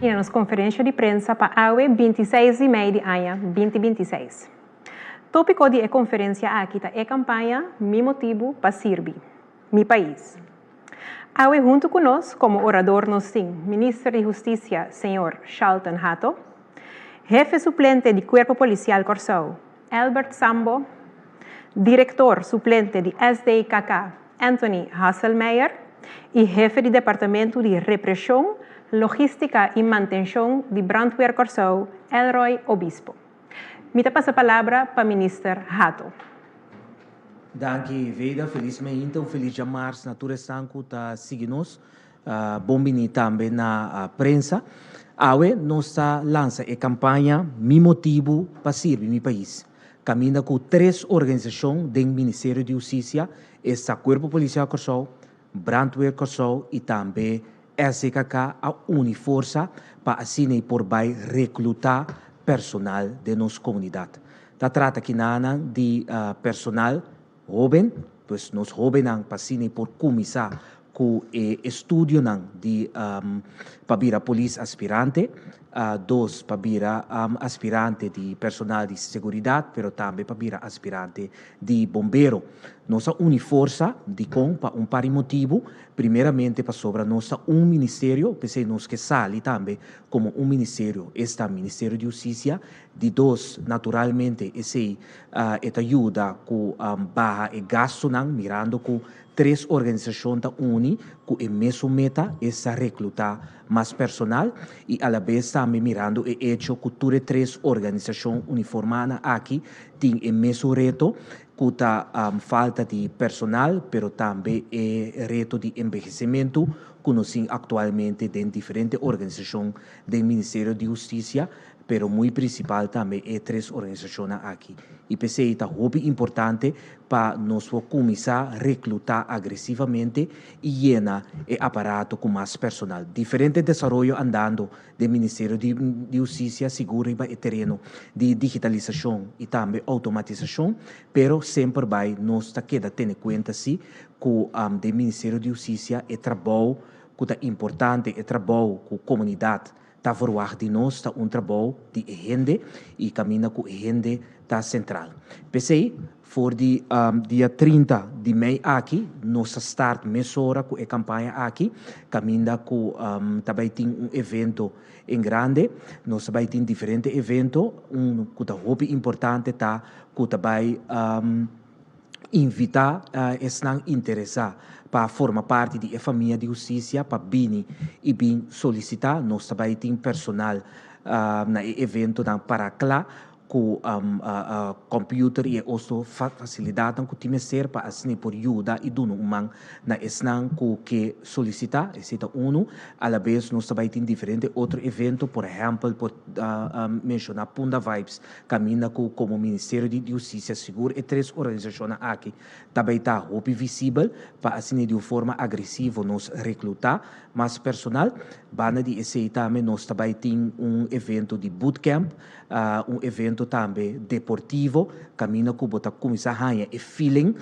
i na nos konferensha di prensa pa awe 26 di mei di aña 2026. Tópiko di e konferensia aki ta e kampaña Mi Motibu pa Sirbi Mi Pais. Awe huntu ku nos komo orador nos tin Minister di Hustisia señor Shalton Hato, Hefe suplente di Kuerpo Polisial Kòrsou Albert Sambo, Direktor suplente di SDKK Anthony Hasselmeijer i Hefe di Departamentu di Represhon, Logístika i Mantenshon di Brandweer Kòrsou Elroy Obispo. Mi ta pasa palabra pa Minister Hato. Danki Veda, felis meinta, un felis djamars na tur esnan ku ta sigui nos. Bon bini tambe na prensa. Awe nos ta lansa e kampaña Mi Motibu pa Sirbi Mi Pais, kaminda ku tres organisashon den Ministerio di Hustisia, esta Kuerpo Polisial Kòrsou, Brandweer Kòrsou i tambe SDKK a uni forsa pa asina i por bai reklutá personal den nos komunidat. Ta trata kinanan di personal hóben, pues nos hóbennan pa asina i por kuminsá ku e estudionan di pa bira polis aspirante, dos pa bira aspirante di personal di seguridat, pero tambe pa bira aspirante di bombero. Nos a uni forsa dikon pa un par di motibu, primeramente pasobra nos ta un ministerio, p'esei nos ke sali tambe komo un ministerio, esta Ministerio di Hustisia. Di dos, naturalmente esei e ta yuda ku baha e gastunan mirando ku tres organisashon ta uni ku e mesun meta, esta reklutá mas personal i alabes tambe mirando e echo ku tur e tres organisashon uniformánan aki tin e mesun reto ku ta falta di personal pero tambe e reto di enbehesementu ku nos tin aktualmente den diferente organisashon den Ministerio di Hustisia pero muy prinsipal tambe e tres organisashonnan aki. I p'esei ta hopi importante pa nos por kuminsá reklutá agresivamente i yena e aparato ku mas personal. Diferente desaroyo andando den Ministerio di di Hustisia sigur riba e tereno di digitalisashon i tambe outomatisashon, pero semper bai nos ta keda tene kuenta si ku den Ministerio di Hustisia e trabou ku ta importante, e trabou ku komunidat ta verwagt di nos ta un trabou di e hende i kaminda ku e hende ta sentral. P'esei, for di dia 30 di mei aki nos ta start mesora ku e kampaña aki, kaminda ku ta bai tin un evento en grande. Nos ta bai tin diferente evento, un ku ta hopi importante ta ku ta bai invitá esnan interesá pa forma parti di e famia di hustisia pa bini i bin solisitá. Nos ta bai tin personal na e eventonan para kla ku kòmpiuter i e otro fasilidatnan ku tin mester pa asina por yuda i duna un man na esnan ku ke solisitá. Esei ta unu. Alabes nos ta bai tin diferente otro evento, por ehèmpel por menshoná Punda Vibes Kaminda ku komo Ministerio di Hustisia sigur e tres organisashonnan aki ta bay ta hopi visibel pa asina di un forma agresivo nos reklutá mas personal. Banda di esei tambe nos ta bay tin un evento di bootcamp, un evento tambe deportivo kaminda ku bo ta kuminsá haña e feeling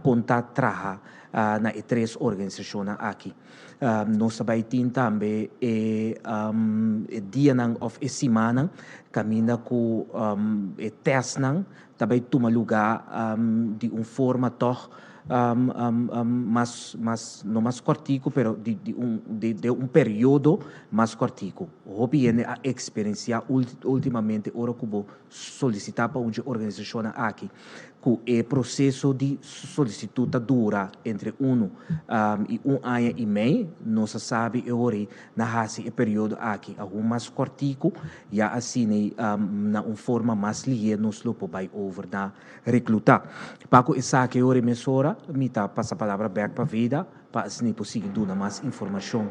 kon ta traha na e tres organisashonnan aki. Nos ta bai tin tambe e dianan òf e simannan kaminda ku e tèstnan ta bai tuma lugá di un forma tòg mas mas no mas kòrtiku pero di di un den un periodo mas kòrtiku. Hopi hende a eksperensiá últimamente ora ku bo solisitá pa un dje organisashonnan aki ku e proseso di solisitut ta dura entre unu i un aña i mei. Nos a sabi e ora ei na hasi e periodo aki aun mas kòrtiku, ya asina ei na un forma mas lihé nos lo por bai over na reklutá. Pa ku esaki e ora ei mesora mi ta pasa palabra bèk pa Vida pa asina ei por sigui duna mas informashon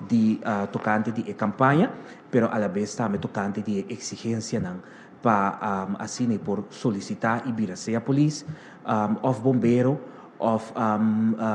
di tokante di e kampaña, pero alabes tambe tokante di e eksigensianan pa asina e por solisitá i bira sea polis òf bombero òf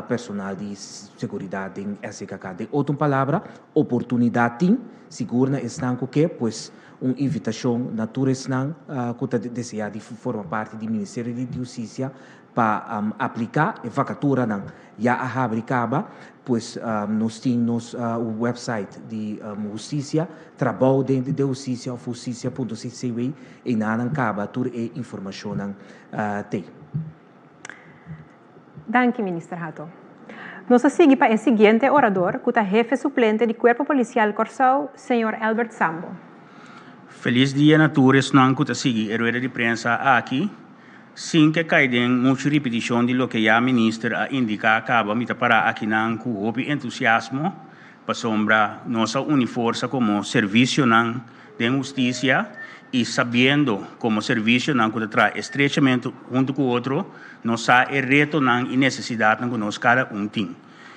personal di seguridat den SDKK. Den otro palabra, oportunidat tin, sigur na esnan ku ke, pues Un invitashon na tur esnan ku ta deseá di forma parti di Ministerio di Hustisia pa apliká. E vakaturanan ya a habri kaba, pues nos tin nos website di Hustisia, Trabou den de Hustisia òf hustisia punto ccw, einan kaba tur e informashonnan t'ei. Danki, Minister Hato. Nos a sigui pa e siguiente orador, ku ta hefe suplente di Kuerpo Polisial Kòrsou, señor Albert Sambo. Felis dia na tur esnan ku ta sigui e rueda di prensa aki. Sin ke kai den muchu ripitishon di loke ya Minister a indiká kaba mi ta pará akinan ku hopi entusiasmo pasobra nos a uni forsa komo servisionan den hustisia i sabiendo komo servisionan ku ta traha estrechamente huntu ku otro, nos sa e retonan i nesesidatnan ku nos kada un tin.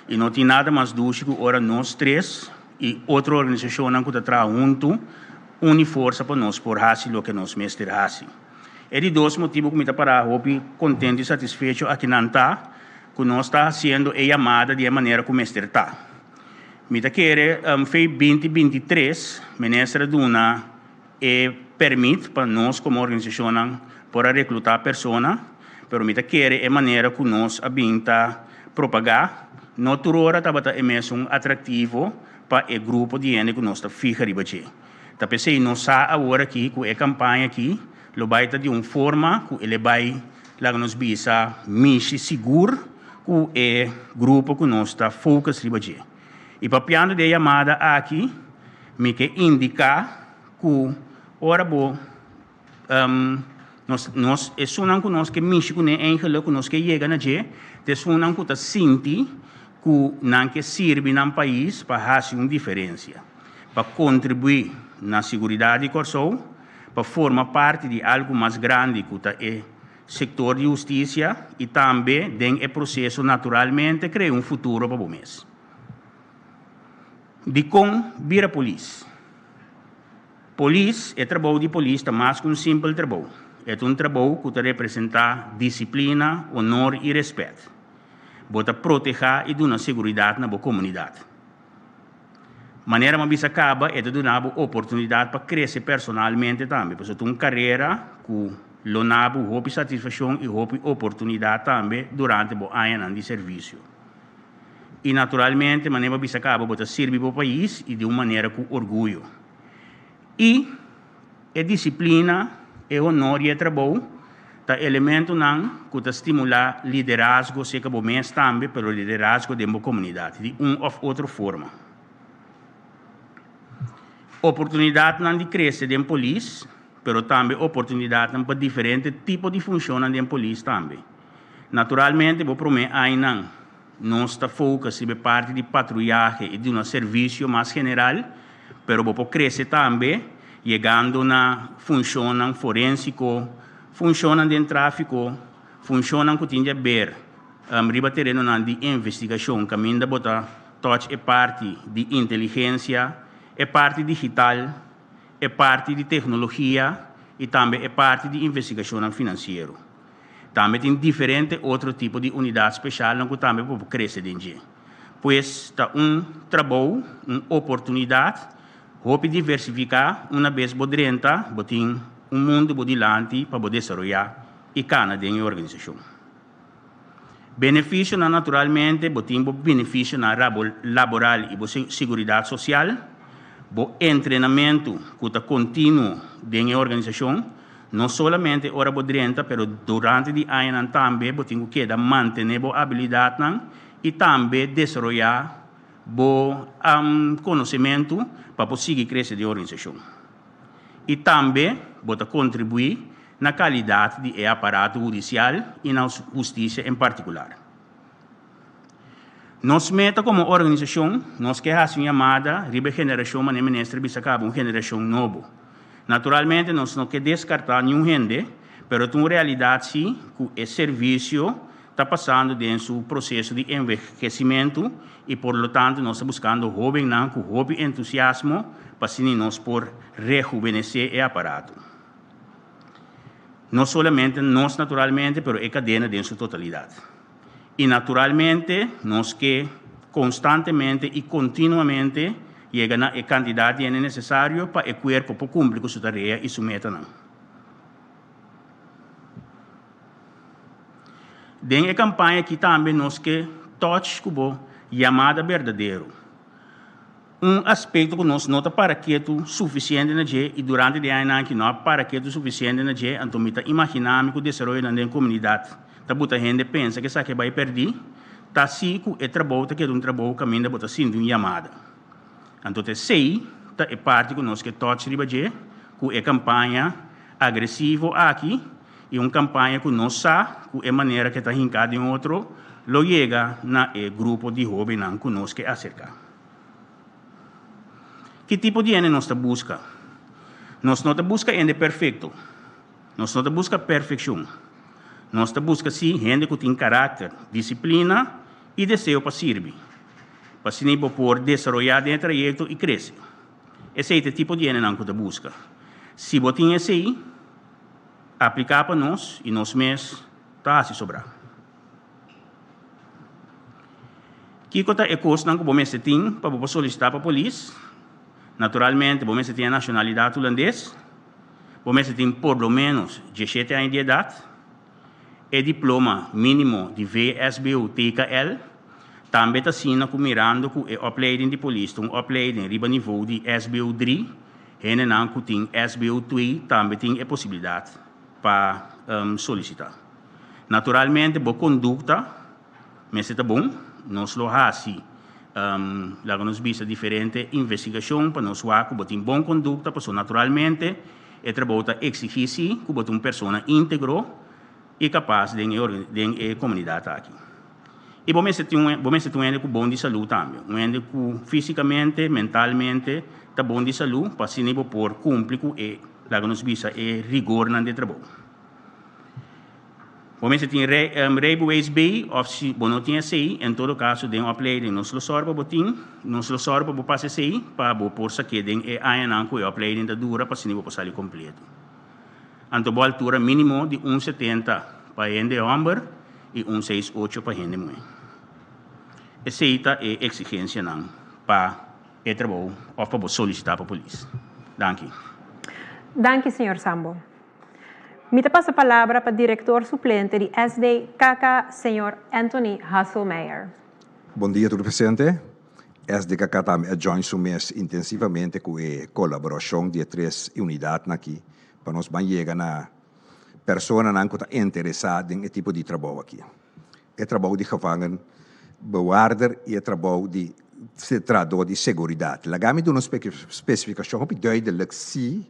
I no tin nada mas dushi ku ora nos tres i otro organisashonnan ku ta traha huntu uni forsa pa nos por hasi loke nos mester hasi. E di dos motibu ku mi ta pará hopi kontentu i satisfecho akinan ta ku nos ta hasiendo e yamada di e manera ku mester ta. Mi ta kere fei binti 23 minister a duna e permit pa nos komo organisashonnan por a reklutá persona, pero mi ta kere e manera ku nos a bin ta propagá no tur ora tabata e mesun atraktivo pa e grupo di hende ku nos ta fiha riba dje. Ta p'esei nos sa awor aki ku e kampaña aki lo bai ta di un forma ku e le bai laga nos bisa mishi sigur ku e grupo ku nos ta focus riba dje. I papiando di e yamada aki mi ke indiká ku ora bo nos nos esunnan ku nos ke mishi kuné eigenlik ku nos ke yega na dje ta esunnan ku ta sinti ku nan ke sirbi nan pais pa hasi un diferensia, pa kontribuí na siguridat di Kòrsou, pa forma parti di algu mas grandi ku ta e sektor di hustisia i tambe den e proseso naturalmente krea un futuro pa bo mes. Dikon bira polis? Polis, e trabou di polis ta mas ku un simpel trabou. E ta un trabou ku ta representá disiplina, honor i rèspèt. Bo ta protehá i duna seguridat na bo komunidat. Manera mi a bisa kaba, e ta duna bo oportunidat pa krese personalmente tambe, pasobra ta un karera ku lo na bo hopi satisfakshon i hopi oportunidat tambe durante bo añanan di servisio. I naturalmente, manera mi a bisa kaba, bo ta sirbi bo pais i di un manera ku orguyo. I e disiplina, e honor i e trabou ta elementonan ku ta stimulá liderazgo serka bo mes tambe, pero liderazgo den bo komunidat di un òf otro forma. Oportunidatnan di krese den polis, pero tambe oportunidatnan pa diferente tipo di funshonnan den polis tambe. Naturalmente bo promé añanan nos ta focus riba e parti di patruyahe i duna servisio mas general, pero bo por krese tambe yegando na funshonnan forensiko, funshonnan den tráfiko, funshonnan ku tin di aber riba terenonan di investigashon kaminda bo ta touch e parti di inteligensia, e parti digital, e parti di teknologia i tambe e parti di investigashonnan finansiero. Tambe tin diferente otro tipo di unidat speshalnan ku tambe bo por krese den dje. Pues ta un trabou, un oportunidat hopi diversifiká, una bes bo drenta bo tin un mundu bo dilanti pa bo desaroyá i kana den e organisashon. Benefisionan Naturalmente bo tin bo benefisionan laboral i bo siguridat sosial, bo entrenamentu ku ta kontinuo den e organisashon, no solamente ora bo drenta pero durante di añanan tambe bo tin ku keda mantené bo abilidatnan i tambe desaroyá bo konosementu pa por sigui krese den e organisashon. I tambe bo ta kontribuí na kalidat di e aparato hudisial i na hustisia en partikular. Nos meta komo organisashon, nos ke hasi un yamada riba e generashon manera minister bisa kaba un generashon nobo. Naturalmente nos no ke deskartá niun hende, pero ta un realidat si ku e servisio ta pasando den su proseso di envehesimentu i por lo tanto nos ta buskando hóbennan ku hopi entusiasmo pa asina nos por rehubenesé e aparato. No solamente nos naturalmente, pero e kadena den su totalidat. I naturalmente nos ke konstantemente i kontinuamente Yega na e kantidat di hende nesesario pa e kuerpo por kumpli ku su tarea i su metanan. Den e kampaña aki tambe nos ke touch ku bo yamada berdadero. Un aspekto ku nos no ta para ketu sufisiente na dje i durante di añanan aki no a para ketu sufisiente na dje, anto mi ta imaginá mi ku desaroyonan den komunidat ta buta hende pensa ku esaki a bai pèrdí, ta si ku e trabou ta keda un trabou kaminda bo ta sinti un yamada. Anto ta esei ta e parti ku nos ke touch riba dje ku e kampaña agresivo aki i un kampaña ku nos sa ku e manera ku e ta hinká den otro lo yega na e grupo di hóbennan ku nos ke aserká. Ki tipo di hende nos ta buska? Nos no ta buska hende perfekto. Nos no ta buska perfekshon. Nos ta buska sí hende ku tin karakter, disiplina i deseo pa sirbi, pa asina bo por desaroyá den e trayekto i krese. Esei ta e tipo di hendenan ku ta buska. Si bo tin esei, apliká pa nos i nos mes ta hasi sobrá. Kiko ta e kosnan ku bo mester tin pa bo por solisitá pa polis? Naturalmente bo mester tin e nashonalidat hulandes, bo mester tin por lo ménos diesshete aña di edat, e diploma mínimo di VSBO TKL, tambe ta asina ku mirando ku e opleiding di polis ta un opleiding riba nivou di SBO dri, hendenan ku tin SBO twee tambe tin e posibilidat pa solisitá. Naturalmente bo kondukta mester ta bon, nos lo hasi laga nos bisa diferente investigashon pa nos wak ku bo tin bon kondukta pasobra naturalmente e trabou ta eksigí si ku bo ta un persona íntegro i kapas den e den e komunidat aki. I bo mester tin un bo mester tin un hende ku bon di salú tambe, un hende ku físikamente, mentalmente ta bon di salú pa asina bo por kumpli ku e laga nos bisa e rigornan di e trabou. Bo mester tin rijbewijs B of si bo no tin esey, en todo caso den opleiding nos lo sòru pa bo tin, nos lo sòru pa bo pasa esey pa bo por sak'é den e añanan ku e opleiding ta dura pa asina bo por sali kompleto. Anto bo altura minimo di un setenta pa hende hòmber i un seis ocho pa hende muhé. Esey ta e eksigensianan pa e trabou of pa bo solisitá pa polis. Danki. Danki señor Sambo. Mi ta pasa palabra pa direktor suplente di SDKK señor Anthony Hasselmeijer. Bon dia tur presente. SDKK tambe a join su mes intensivamente ku e kolaborashon di e tres unidatnan aki pa nos ban yega na personanan ku ta interesá den e tipo di trabou aki. E trabou di gevangen bewaarder i e trabou di trahadó di seguridat. Laga mi duna un spesifikashon hopi duidelik si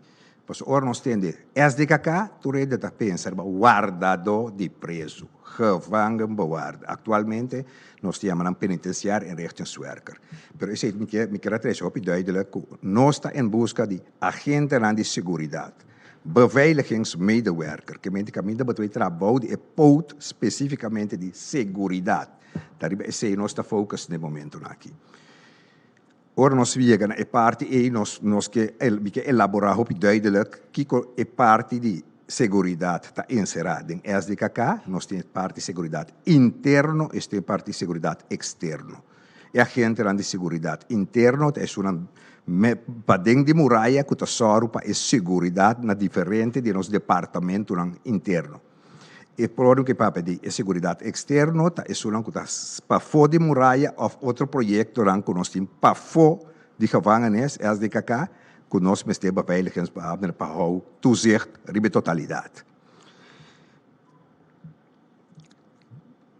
Pasobra ora nos tende SDKK, tur hende ta pensa riba wardadó di prezu, gevangenbewaarder. Aktualmente nos ta yama nan penitenciar inrichtingswerker. Pero esei mi ke mi kier a trese hopi duidelik ku nos ta en buska di agentenan di seguridat, beveiligingsmedewerker, ke menti kaminda bo ta bai traha bou di e poot spesifikamente di seguridat. Ta riba esei nos ta focus na e momentunan aki. Ora nos yega na e parti ei nos nos ke mi ke elaborá hopi duidelik kiko e parti di seguridat ta enserá den SDKK. Nos tin e parti seguridat interno i tin e parti seguridat eksterno. E agentenan di seguridat interno ta esunnan paden di muraya ku ta sòru pa e seguridat na diferente di nos departamentunan interno. E problema ku e papia di e seguridat eksterno ta esunnan ku ta pafó di muraya òf otro proyektonan ku nos tin pafó di gevangenis, SDKK, ku nos mester beveiligingsbeambtenan pa hou toezicht riba e totalidat.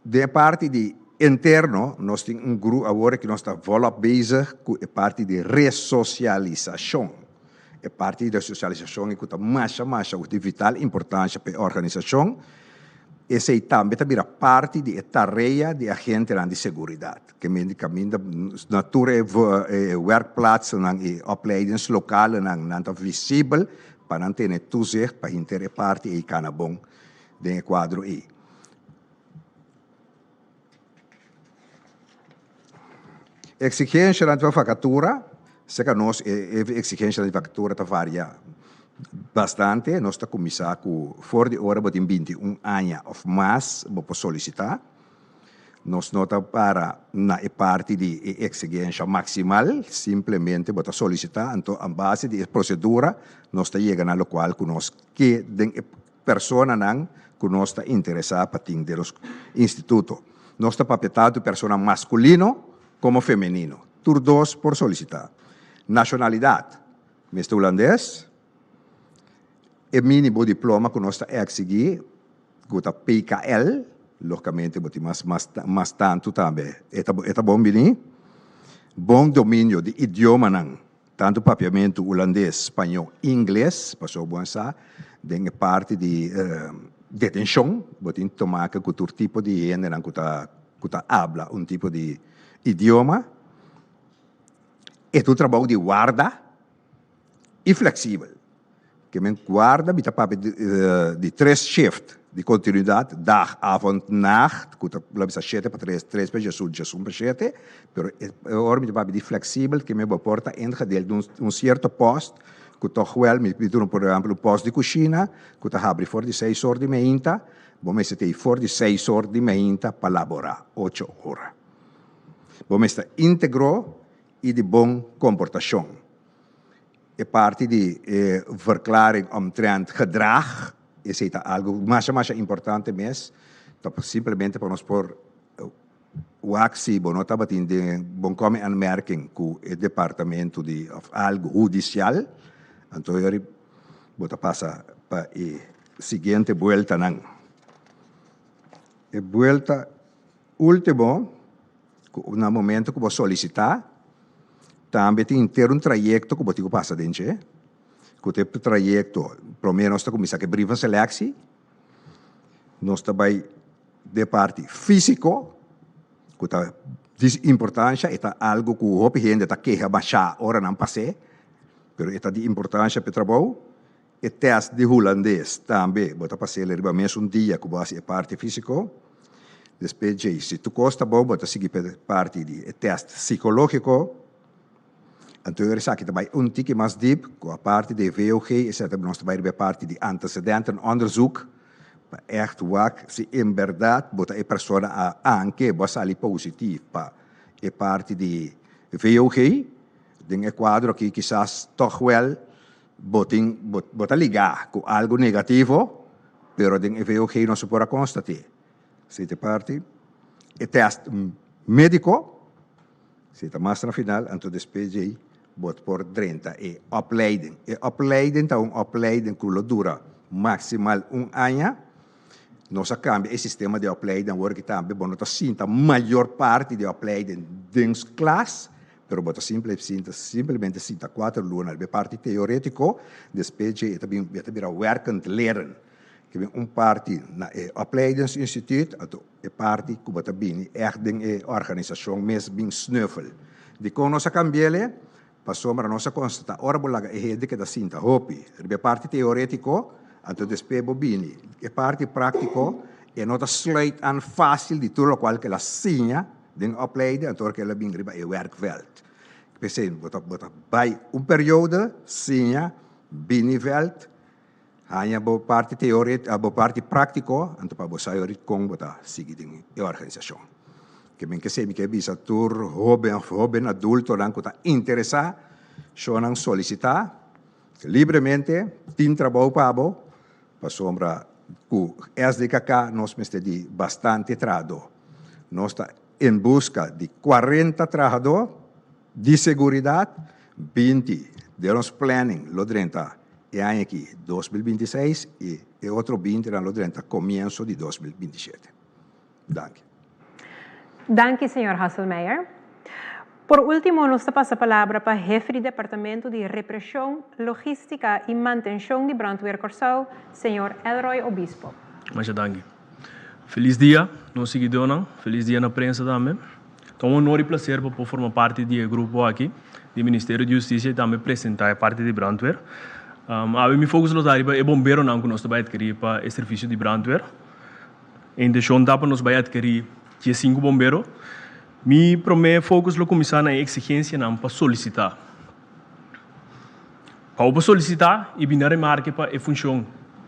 Den e parti di interno nos tin un gru awor ku nos ta volop bezig ku e parti di resosialisashon. E parti di resosialisashon ku ta masha masha di vital importansha pa e organisashon. Esei tambe ta bira parti di e tarea di agentenan di seguridat. Ke men di kaminda na tur e werkplaatsennan i opleidingslokalenan nan ta visibel pa nan tene toezicht pa hinter e parti ei kana bon den e kuadro ei. Exigencianan di vakatura, serka nos e exigencianan di vakatura ta varia bastante. Nos ta kuminsá ku for di ora bo tin 21 aña òf mas bo por solisitá. Nos no ta para na e parti di e eksigensha maksimal, simplemente bo ta solisitá, anto a base di e prosedura nos ta yega na lokual ku nos ke den e personanan ku nos ta interesá pa tin den nos instituto. Nos ta papia tantu persona maskulino komo femenino. Tur dos por solisitá. Nashonalidat, mester hulandes, e mínimo diploma ku nos ta eksigí ku ta PKL, lógikamente bo tin mas mas mas tantu tambe e ta e ta bon bini. Bon dominio di idiomanan, tantu papiamentu, hulandes, spañó, ingles, pasobra bo a sa den e parti di detenshon bo tin tomaka ku tur tipo di hendenan ku ta ku ta abla un tipo di idioma. E ta un trabou di warda i fleksibel. Ke men guarda mi ta papia di tres shift di kontinuidat, dag, avond, nacht, ku ta lo bisa shete pa tres, tres pa djesun, djesun pa shete, pero e ora mi ta papia di fleksibel ke men bo por ta ingedeeld den un sierto post ku tòg wèl, mi duna por ehèmpel un post di kushina ku ta habri for di seis or di meinta, bo mester ta ei for di seis or di meinta pa laborá ocho ora. Bo mester ta íntegro i di bon komportashon. E parti di e verklaring omtrent gedrag, esei ta algu masha masha importante mes, ta simplemente pa nos por wak si bo no tabatin den bon komi aanmerking ku e departamento di of algu hudisial, anto yori bo ta pasa pa e siguiente bueltanan. E buelta ultimo ku na momento ku bo solisitá, tambe tin henter un trayekto ku bo tin ku pasa den dje, ku ta e trayekto, promé nos ta kuminsá ku e brief van selectie, nos ta bai den e parti físiko, ku ta di importansha, e ta algu ku hopi hende ta keha bashá ora nan pas'é, pero e ta di importansha pa e trabou. E tèst di hulandes tambe bo ta pas'el riba mesun dia ku bo hasi e parti físiko. Despues djei, si tur kos ta bon, bo ta sigui pa e parti di e tèst sikológiko. Anto esaki ta bai un tiki mas dip ku a parti di e VOG, esei ta nos ta bai riba e parti di antecedentenonderzoek pa ègt wak si en bèrdat bo ta e persona a anke bo a sali positif pa e parti di VOG. Den e kuadro aki kisas tòg wèl Bo tin, bo, bo ta ligá ku algu negativo, pero den e VOG no se por a konstat'é. Si ta parti e tèst médiko, si ta mas na final, anto despues djei bo por drenta e opleiding. E opleiding ta un opleiding ku lo dura maksimal un aña. Nos a kambia e sistema di opleiding awor ki tambe bo no ta sinta mayor parti di opleiding den klas, Pero bo ta simple sinta simplemente sinta kuater luna riba e parti teorétiko, despues dje e ta bin e ta bira werkend leren. Ke bin un parti na e opleidingsinstituut, anto e parti ku bo ta bini ègt den e organisashon mes bin snuffel. Dikon nos a kambi'el? Pasobra nos a konstatá ora bo laga e hende keda sinta hopi riba e parti teorétiko, anto despues bo bini e parti práktiko, e no ta sluit aan fásil di tur lokual ku el a siña Den opleiding anto ora el a bin riba e werkveld. P'esei bo ta bo ta bai un periode siña bini veld, haña bo parti teoret bo parti práktiko, anto pa bo sa yorit kon bo ta sigui den e organisashon. Ke men ke esei mi ke bisa tur hóben òf hóben adultonan ku ta interesá, shownan solisitá libremente, tin trabou pa bo, Pasobra ku SDKK nos mester di bastante trahadó. Nos ta en buska di kuarenta trahadó di seguridat, 20 den nos planning lo drenta e aña aki 2026 i e otro 20 nan lo drenta komienso di 2027. Danki. Danki señor Hasselmeyer. Por ultimo nos ta pasa palabra pa hefe di Departamento di Represion, Logistica y Mantencion di Brandweer Kòrsou, señor Elroy Obispo. Masha danki. Felis dia nos siguidónan, felis dia na prensa tambe. Ta un honor i plaser pa por forma parti di e grupo aki di Ministerio di Hustisia i tambe presentá e parti di Brandweer. Awe mi focus lo ta riba e bomberonan ku nos ta bai adkerí pa e servisio di Brandweer. E intencion ta pa nos bai adkerí diesinku bombero. Mi promé focus lo cuminsá na e exigencianan pa solicitá. Pa bo por solicitá y bini a remarke pa e funcion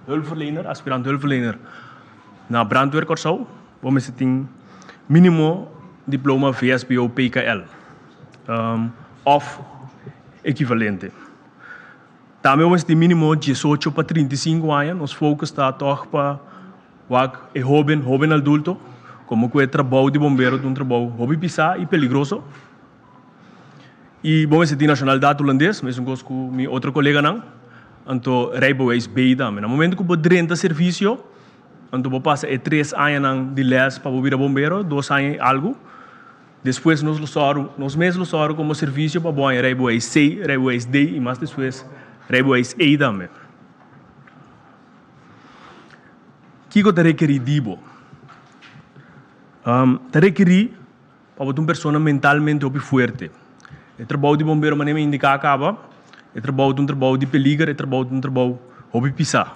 hulpverlener, aspirant hulpverlener, na Brandweer Kòrsou, bo mester tin Mínimo diploma VSBO PKL òf ekivalente. Tambe bo mester tin mínimo 18 pa 35 aña. Nos focus ta tòg pa wak e hóben, hóben adulto, komo ku e trabou di bombero ta un trabou hopi pisá i peligroso. I bo mester tin nashonalidat hulandes, mesun kos ku mi otro koleganan. Anto rijbewijs B tambe. Na momento ku bo drenta servisio, Anto bo pasa e tres añanan di les pa bo bira bombero, dos aña i algu. Despues nos lo sòru, nos mes lo sòru komo servisio pa bo haña rijbewijs C, rijbewijs D i mas despues rijbewijs E tambe. Kiko ta rekerí di bo? Ta rekerí pa bo ta un persona mentalmente hopi fuerte. E trabou di bombero manera mi a indiká kaba, e trabou ta un trabou di peliger, e trabou ta un trabou hopi pisá.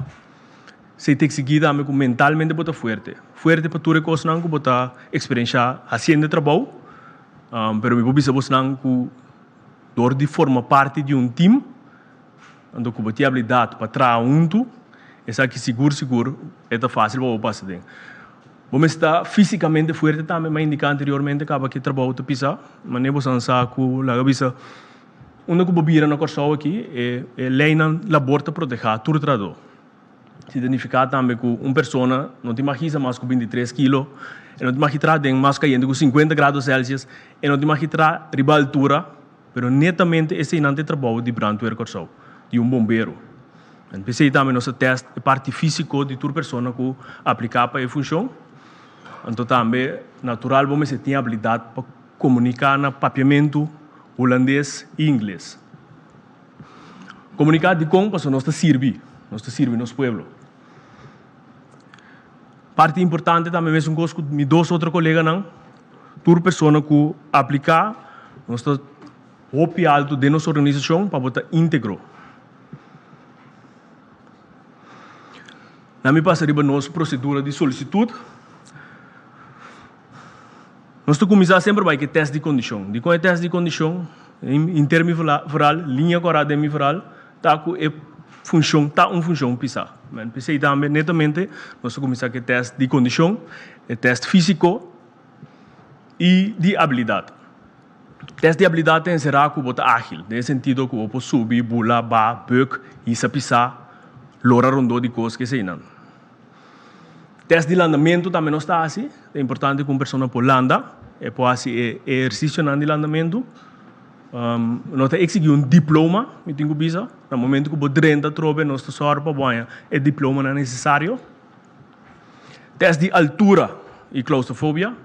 Esei ta eksigí tambe ku mentalmente bo ta fuerte. Fuerte pa tur e kosnan ku bo ta eksperenshá hasiendo e trabou. Pero mi por bisa bosnan ku dor di forma parti di un tim, anto ku bo tin abilidat pa traha huntu, esaki sigur sigur e ta fásil pa bo pasa den. Bo mester ta físikamente fuerte tambe, mi a indiká anteriormente kaba ku e trabou ta pisá. Manera bo san sa ku laga bisa unda ku bo bira na Kòrsou aki e leinan labor ta protehá tur trahadó. Si ta nifiká tambe ku un persona no tin mag hisa mas ku 23 kilo, e no tin mag traha den mas kayente ku 50 grado Celsius, e no tin mag traha riba altura, pero netamente eseinan ta e trabou di brandweer Kòrsou, di un bombero. En p'esei tambe nos ta tèst e parti físiko di tur persona ku apliká pa e funshon. Anto tambe natural bo mester tin abilidat pa komuniká na papiamentu, hulandes i ingles. Komuniká dikon pasobra nos ta sirbi, nos ta sirbi nos pueblo. Parti importante tambe mesun kos ku mi dos otro koleganan, tur persona ku apliká nos ta hopi altu den nos organisashon pa bo ta íntegro. Nan mi pasa riba nos prosedura di solisitut. Nos ta kuminsá semper bai ku e tèst di kondishon. Dikon e tèst di kondishon? Henter mi verhaal, liña kòrá den mi verhaal, ta ku e funshon ta un funshon pisá. Men p'esei tambe netamente nos ta kuminsá ku e tèst di kondishon, e tèst físiko i di abilidat. Tèst di abilidat ta enserá ku bo ta ágil, den e sentido ku bo por subi, bula, ba, bùk, hisa pisá, lora rondó di kos, keseinan. Test di landamentu tambe nos ta hasi. Ta importante ku un persona por landa, e por hasi e ehersisionan di landamentu. No ta eksigí un diploma, mi tin ku bisa. Na momentu ku bo drenta atrobe nos ta sòru pa bo haña e diplomanan nesesario. Test di altura i klaustrofobia.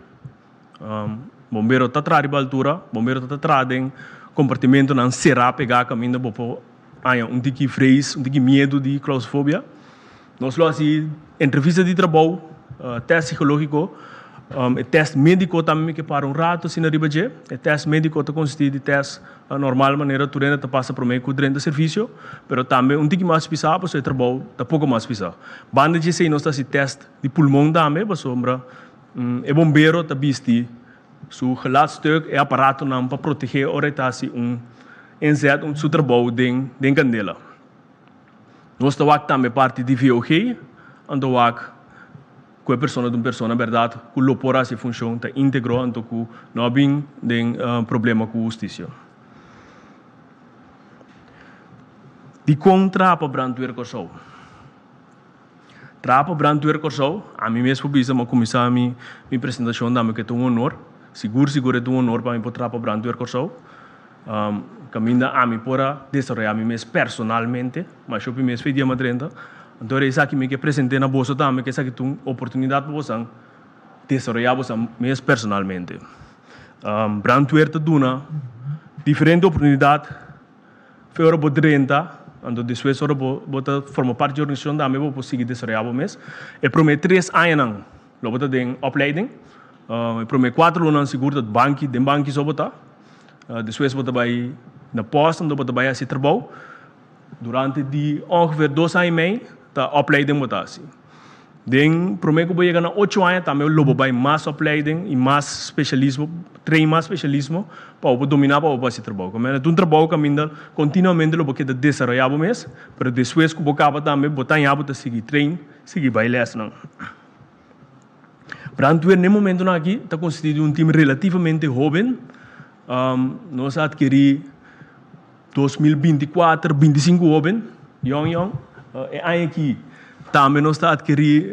Bombero ta traha riba altura, bombero ta traha den kompartimentonan será pegá kaminda bo por haña un tiki vrees, un tiki miedu di klaustrofobia. Nos lo hasi entrevista di trabou, tèst psikológiko, e tèst médiko tambe mi ke para un ratu asina riba dje. E tèst médiko ta konsistí di tèst normal manera tur hende ta pasa promé ku drenta servisio, pero tambe un tiki mas pisá pasobra e trabou ta poko mas pisá. Banda dje esei nos ta hasi tèst di pulmon tambe pasobra e bombero ta bisti su gelaatstuk, e aparatonan pa protegé ora e ta hasi un inzet, su trabou den kandela. Nos ta wak tambe parti di VOG, anto wak ku e persona ta un persona bèrdat ku lo por hasi e funshon, ta íntegro anto ku no a bin den problema ku hustisia. Dikon traha pa Brandweer Kòrsou? Traha pa Brandweer Kòrsou, ami mes por bisa, mi a kuminsá mi presentashon tambe ku e ta un honor, sigur sigur e ta un honor pa mi por traha pa Brandweer Kòrsou. Kaminda ami por a desaroyá mi mes personalmente, masha hopi mes fe dia madrenta. Anto ora esaki mi ke present'é na boso tambe ku esaki ta un oportunidat pa bosan desaroyá bosan mes personalmente. Brandweer ta duna diferente oportunidat fe ora bo drenta, anto despues ora bo bo ta forma parti di organisashon tambe bo por sigui desaroyá bo mes. E promé tres añanan lo bo ta den opleiding, e promé kuater lunanan sigur ta banki, den banki so bo ta. Despues bo ta bai na post anto bo ta bai hasi trabou. Durante di ongeveer dos aña i mei ta opleiding bo ta hasi. Den prome ku bo yega na ocho aña tambe lo bo bai mas opleiding i mas spesialismo, train mas spesialismo pa bo por domina pa bo por hasi trabou. Kòmende ta un trabou kaminda kontinuamente lo bo keda desaroyá bo mes, pero despues ku bo kaba tambe bo ta haña bo ta sigui train, sigui bai lèsnan. Brandweer na e momentonan aki ta konsistí di un tim relativamente hóben. Nos a atkerí 2024 25 hóben, yòn yòn. E aña aki tambe nos ta atkerí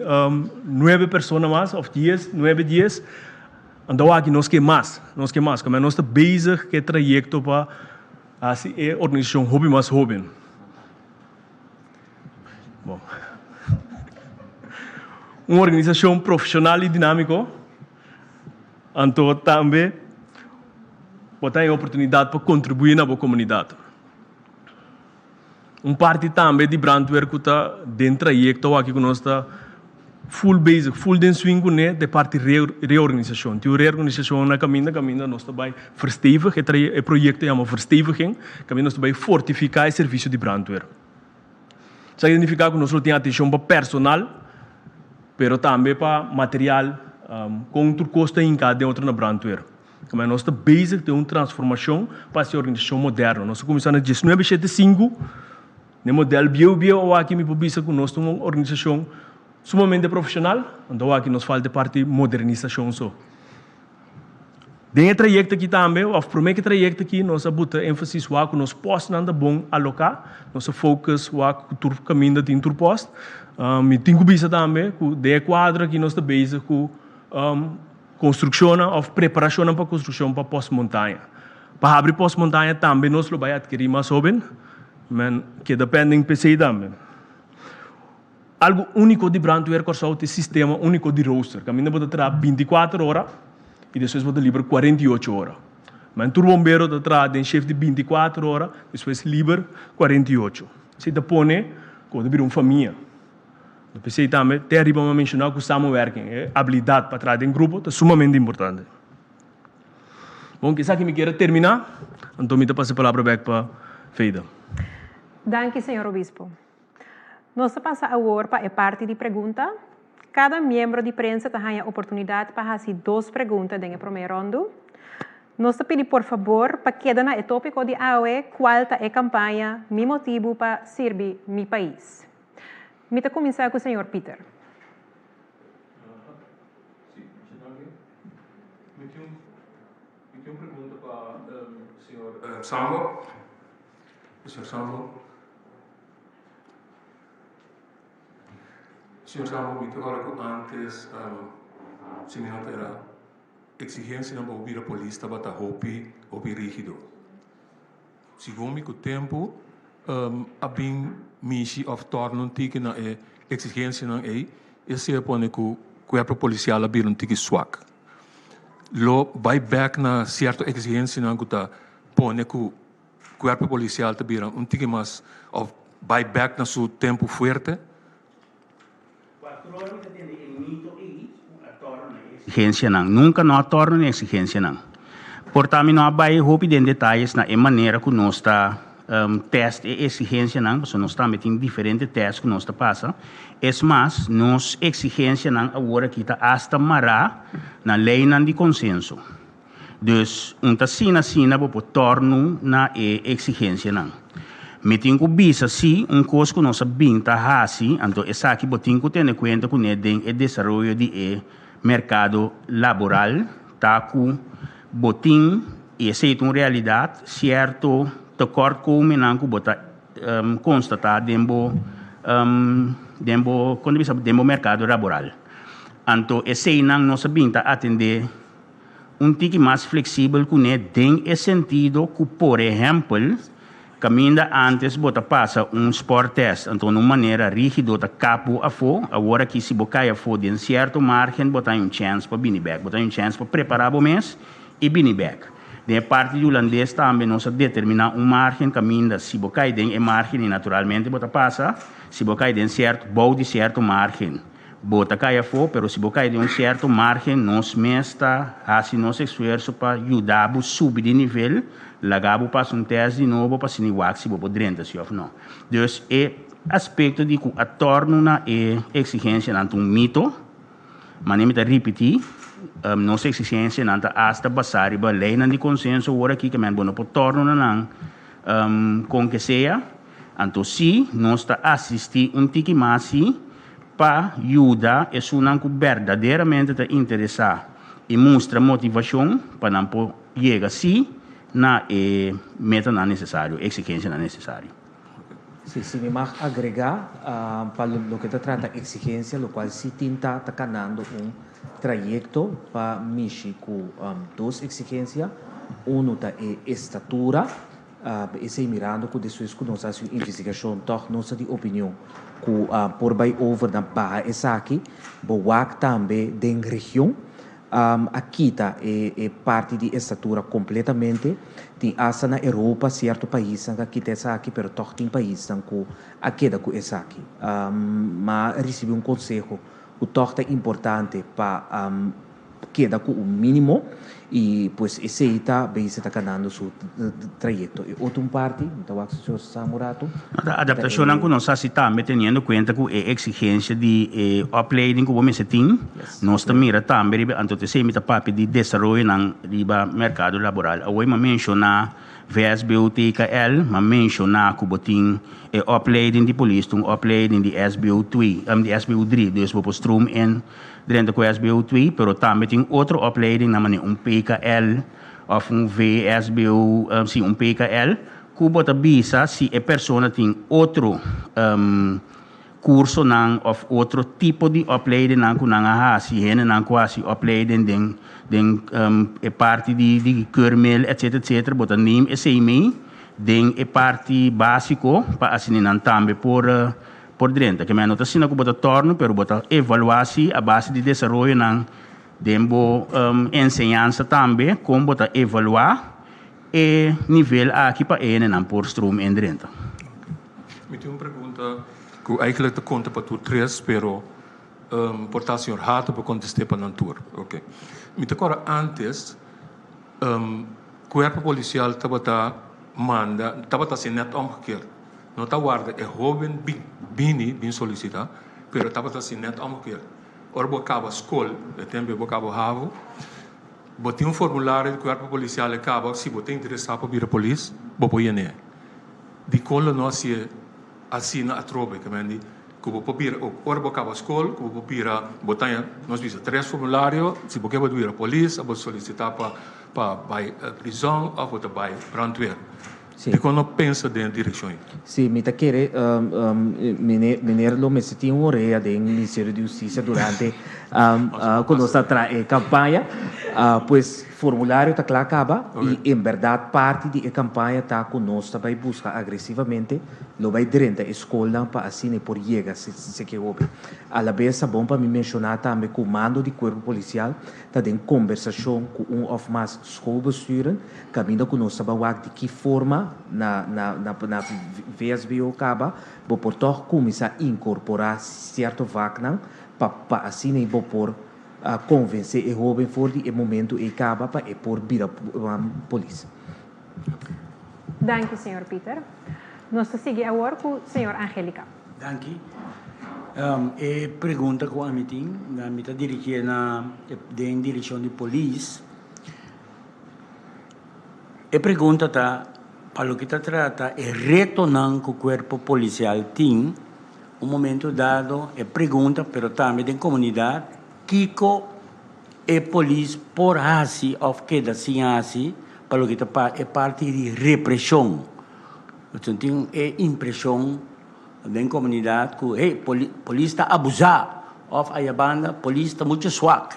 nuebe persona mas òf dies, nuebe dies. Anto aki nos ke mas, nos ke mas. Kamba nos ta bezig ku e trayekto pa hasi e organisashon hopi mas hóben. Bon. Un organisashon profeshonal i dinámiko. Anto tambe bo ta haña oportunidat pa kontribuí na bo komunidat. Un parti tambe di brandweer ku ta den trayekto aki ku nos ta full bezig, full den swing kuné ta e parti reorganisashon. Tin un reorganisashon na kaminda, kaminda nos ta bai verstevig, e proyekto yama versteviging, kaminda nos ta bai fortifiká e servisio di brandweer. Esaki ta nifiká ku nos lo tin atenshon pa personal, pero tambe pa material, kon tur kos ta hinká den otro na brandweer. Pasobra nos ta bezig den un transformashon pa hasi organisashon moderno. Nos a kuminsá na diesnuebe shete sinku, den modèl bieu bieu, awaki mi por bisa ku nos ta un organisashon sumamente profeshonal, anto awaki nos falta e parti modernisashon so. Den e trayekto aki tambe, òf promé ku e trayekto aki, nos a buta énfasis wak ku nos pòstnan ta bon aloká. Nos a focus wak ku tur kaminda tin tur pòst. Mi tin ku bisa tambe ku den e kuadro aki nos ta bezig ku konstrukshonnan òf preparashonnan pa konstrukshon pa pòst Montaña. Pa habri pòst Montaña tambe nos lo bai atkerí mas hóben, men keda pending p'esei tambe. Algu úniko di Brandweer Kòrsou ta e sistema úniko di rooster, kaminda bo ta traha bintikuater ora i despues bo ta liber kuarenta i ocho ora. Men tur bombero ta traha den shift di 24 ora, despues liber 48. Esei ta pone ku bo ta bira un famia. P'esei tambe te ariba mi a menshoná ku samenwerking, e abilidat pa traha den grupo ta sumamente importante. Bon, ku esaki mi kier a terminá, anto mi ta pasa e palabra bèk pa Feida. Danki, señor Obispo. Nos ta pasa awor pa e parti di pregunta. Kada miembro di prensa ta haña oportunidat pa hasi dos pregunta den e promé ròndu. Nos ta pidi por fabor pa keda na e tópiko di awe kual ta e kampaña Mi motibu pa sirbi mi pais. Mi ta kuminsá ku señor Pieter. Mi tin un pregunta pa señor Sambo. Señor Sambo. Señor Sambo, mi ta ora ku antes si mi no ta era eksigensianan pa bo bira polis tabata hopi hopi rígido. Segun mi ku tempu a bin mishi òf tòrna un tiki na e eksigensianan ei, esei a pone ku kuerpo polisial a bira un tiki swak. Lo bai bèk na sierto eksigensianan ku ta pone ku Cuerpo policial ta bira un tiki mas of bai bek na su tempu fuerte. Patrón ta tende e mito ei cu a torna na e exigencianan. Nunca no a torna na e exigencianan. Por ta mi no a bai hopi den detayes na e manera cu nos ta test e exigencianan, pasobra nos tambe tin diferente test cu nos ta pasa. Es mas, nos exigencianan awor aki ta hasta mará na leynan di consenso. Dus un ta asina asina bo por tòrnu na e eksigensianan. Mi tin ku bisa si un kos ku nos a bin ta hasi, anto esaki bo tin ku tene kuenta kuné den e desaroyo di e merkado laboral, ta ku bo tin, i esei ta un realidat, sierto tekortkomennan ku bo ta konstatá den bo den bo kon ta bisa den bo merkado laboral. Anto eseinan nos a bin ta atendé. Un tiki mas fleksibel kuné den e sentido ku por ehèmpel kaminda ántes bo ta pasa un spòrtèst anto na un manera rígido ta kap bo afó, awor aki si bo kai afó den sierto márgen bo ta haña un chèns pa bini bèk, bo ta haña un chèns pa prepará bo mes i bini bèk. Den e parti di hulandes tambe nos a determiná un márgen kaminda si bo kai den e márgen i naturalmente bo ta pasa, si bo kai den sierto bou di sierto márgen. Bo ta kai afó, pero si bo kai den un sierto márgen, nos mes ta hasi nos esfuerso pa yuda bo subi di nivel, laga bo pasa un tèst di nobo pa asina wak si bo por drenta si òf no. Dus e aspekto di ku a tòrnu na e eksigensianan ta un mito, manera mi ta ripití, nos eksigensianan ta asta basá riba leinan di konsenso awor aki, ke men bo no por tòrnu na nan kon ke sea. Anto si nos ta asistí un tiki mas si. pa yuda esunnan ku berdaderamente ta interesá i mustra motivashon pa nan por yega sí na e metanan nesesario, e eksigensianan nesesario. Sí, si mi mag agregá, pa loke ta trata eksigensia, lokual sí tin ta ta kanando un trayekto pa mishi ku dos eksigensia, unu ta e estatura, Esei mirando ku despues ku nos a hasi un investigashon tòg nos ta di opinion ku por bai over na baha esaki. Bo wak tambe den region a kita e parti di estatura kompletamente. Tin asta na Europa sierto paisnan ku a kita esaki pero tòg tin paisnan ku a keda ku esaki. M'a risibí un konseho ku tòg ta importante pa keda ku un mínimo i pues esei ta bezig ta kanando su trayekto. E otro un parti, mi ta wak si señor sa un ratu. No ta adaptashonnan ku nos hasi tambe teniendo kuenta ku e eksigensia di e opleiding ku bo mester tin, nos ta mira tambe riba anto t'esei mi ta papia di desaroyonan riba merkado laboral. Awor mi a menshoná VSBO TKL, mi a menshoná ku bo tin e opleiding di polis, tin un opleiding di SBO twee, di SBO drie, dus bo por stroom in. Drenta ku SBO twee, pero tambe tin otro opleidingnan manera un PKL òf un VSBO, sí, un PKL, ku bo ta bisa si e persona tin otro kursonan òf otro tipo di opleidingnan ku nan a hasi, hendenan ku hasi opleiding den den e parti di di keurmeel etcetera etcetera, bo ta neem esei mee den e parti básiko pa asina nan tambe por Por drenta. Ke men no ta asina ku bo ta tòrnu, pero bo ta evaluá si a base di desaroyonan den bo enseñansa tambe kon bo ta evaluá e nivel aki pa e hendenan por stroom en drenta. Mi tin un pregunta ku eigentlik ta konta pa tur tres, pero por ta señor Hato por kontest'é pa nan tur. Oke. Mi ta kòrda ántes kuerpo polisial tabata manda, tabata hasi nèt omgekeerd. No ta warda e hoben bin bini bin solicita, pero tabata si net omgekeerd. Ora bo a caba scol, e tempo bo a caba havo, bo tin un formulario di cuerpo policial e caba, si bo ta interesa pa bira polis, bo por yen'e. Dicon lo no haci'e asina atrobe? Ke men di cu bo por bira, ora bo a caba scol, cu bo por bira, bo ta nos bisa tres formulario, si bo ke bo ta bira polis, bo solicita pa pa bay prison of bo ta bay brandweer. Sí. Dikon no pensa den e direkshon ei? Sí, mi ta kere meneer lo mester tin un orea den Ministerio di Hustisia durante ku nos ta traha e kampaña. Pues formulario ta kla kaba i en bèrdat parti di e kampaña ta ku nos ta bai buska agresivamente, lo bai drenta e skolnan pa asina e por yega seke hopi. Alabes ta bon pa mi menshoná tambe ku mando di Kuerpo Polisial ta den kombersashon ku un òf mas schoolbesturen Kaminda ku nos ta ban wak di ki forma na na na na VSBO kaba, bo por tòg kuminsá inkorporá sierto vaknan pa pa asina ei bo por konvensé e hóben for di e momentu ei kaba pa e por bira polis. Danki, señor Pieter. Nos ta sigui awor ku señor Angelica. Danki. E pregunta ku ami tin, mi ta dirigié na den direkshon di polis. E pregunta ta, pa loke ta trata e retonan ku kuerpo polisial tin, un momento dado e pregunta, pero tambe den komunidat, kiko e polis por hasi òf keda sin hasi pa loke ta pa e parti di represhon? Pasobra tin e impreshon den komunidat ku hey, polis ta abusá òf ayabanda polis ta muchu swak.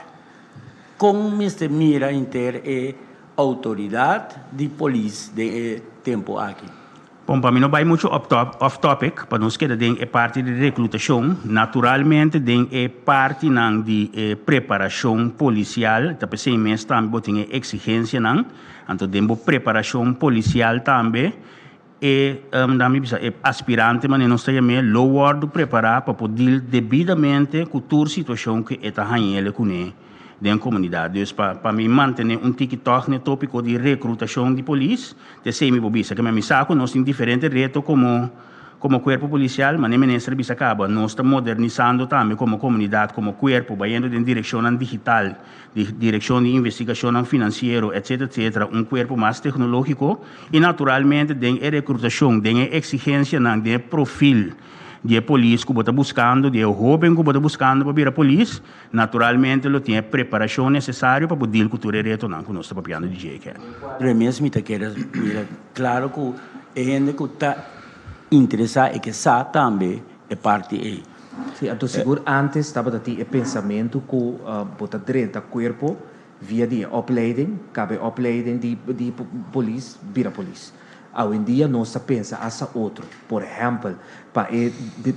Kon mester mira henter e outoridat di polis den e tempu aki? Bon, pa mi no bai muchu off topic, pa nos keda den e parti di reklutashon, naturalmente den e partinan di e preparashon polisial, ta p'esei mes tambe bo tin e eksigensianan, anto den bo preparashon polisial tambe e nan mi bisa e aspirante manera nos ta yam'é lo wòrdu prepará pa por dil debidamente ku tur situashon ku e ta hañ'el kuné den komunidat. Dus pa pa mi mantené un tiki tòg n'e tópiko di rekrutashon di polis, t'esei mi por bisa. Keme mi sa ku nos tin diferente reto komo komo kuerpo polisial, manera minister a bisa kaba, nos ta modernisando tambe komo komunidat, komo kuerpo, bayendo den direkshonnan digital. di Direkshon di Investigashonnan Finansiero, etcetera, etcetera, un kuerpo mas teknológiko i naturalmente den e rekrutashon, den e eksigensianan, den e profil di e polis ku bo ta buskando, di e hóben ku bo ta buskando pa bira polis, naturalmente lo tin e preparashon nesesario pa bo deal ku tur e retonan ku nos ta papiando di dje aki. Pero e mes mi ta kere mira klaro ku e hende ku ta interesá e ke sa tambe e parti ei. Sí, anto sigur antes tabata tin e pensamentu ku bo ta drenta kuerpo via di e opleiding, kaba e opleiding di di polis bira polis. Awendia nos ta pensa hasta otro. Por ehèmpel, pa e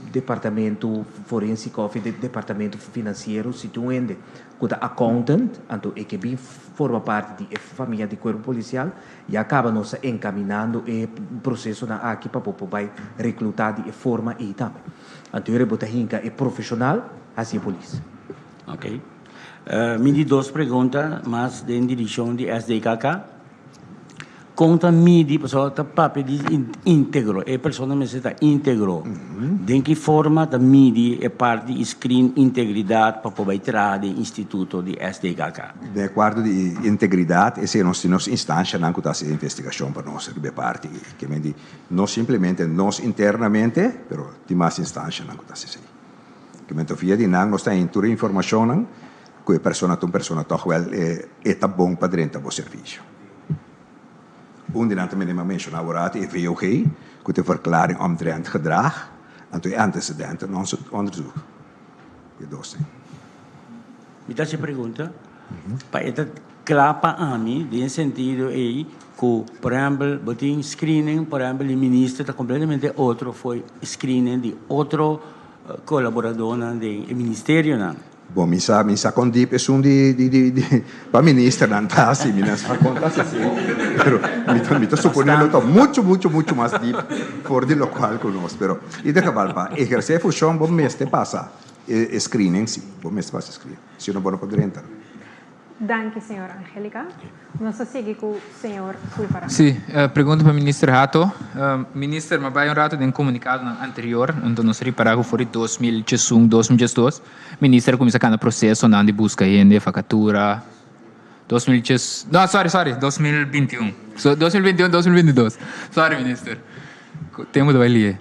departamentu forensiko òf e departamentu finansiero si tin un hende ku ta accountant, anto e ke bin forma parti di e famia di kuerpo polisial, ya kaba nos ta enkaminando e prosesonan aki pa bo por bai reklutá di e forma ei tambe. Anto bo ta hinka e profeshonal hasi e polis. Ok. Mi di dos pregunta mas den dirishon di SDKK. Kon ta midi, pasobra ta papia di integro, e persona mester ta integro. Den ki forma ta midi e parti di screen integridat pa por bai traha den instituto di SDKK? Den e kuarto di integridat, esei nos tin nos instanshanan ku ta hasi e investigashon pa nos riba e parti ei. Ke men di no simplemente nos internamente, pero tin mas instanshanan ku ta hasi esei. Ke men ta via di nan nos ta haña tur e informashonnan ku e persona ta un persona tòg wèl e ta bon pa drenta bo servisio. Un di nan ta mende mi a menshoná aworato e VOG, ku ta e Verklaring Omtrent Gedrag, anto e antecedentenonderzoek. E dos ei. Mi ta hasi pregunta pa e ta kla pa ami den e sentido ei ku por ehèmpel bo tin screening por ehèmpel di minister ta kompletamente otro for screening di otro kolaboradónan den e ministerionan. Bon mi sa mi sa kon diep esun di di di di pa ministernan ta hasi mi no sa kon ta hasi así pero mi ta mi ta supone lo ta mucho mucho mucho mas diep for di lokual ku nos pero ieder geval pa ehersé e fushon bo mester pasa e e screening si bo mester pasa e screening si no bo no por drenta. Danki señor Angelica. Nos ta sigui cu señor Sulvaran. Sí, pregunta pa Minister Hato. Minister, mi a bai un rato den comunicadonan anterior, anto nos a ripara cu for di 2011, 2012, Minister a cuminsa cana procesonan di busca hende, vacatura, 2010, no, sorry, sorry, 2021, so, 2021, 2022, sorry Minister, tempo ta bai lie.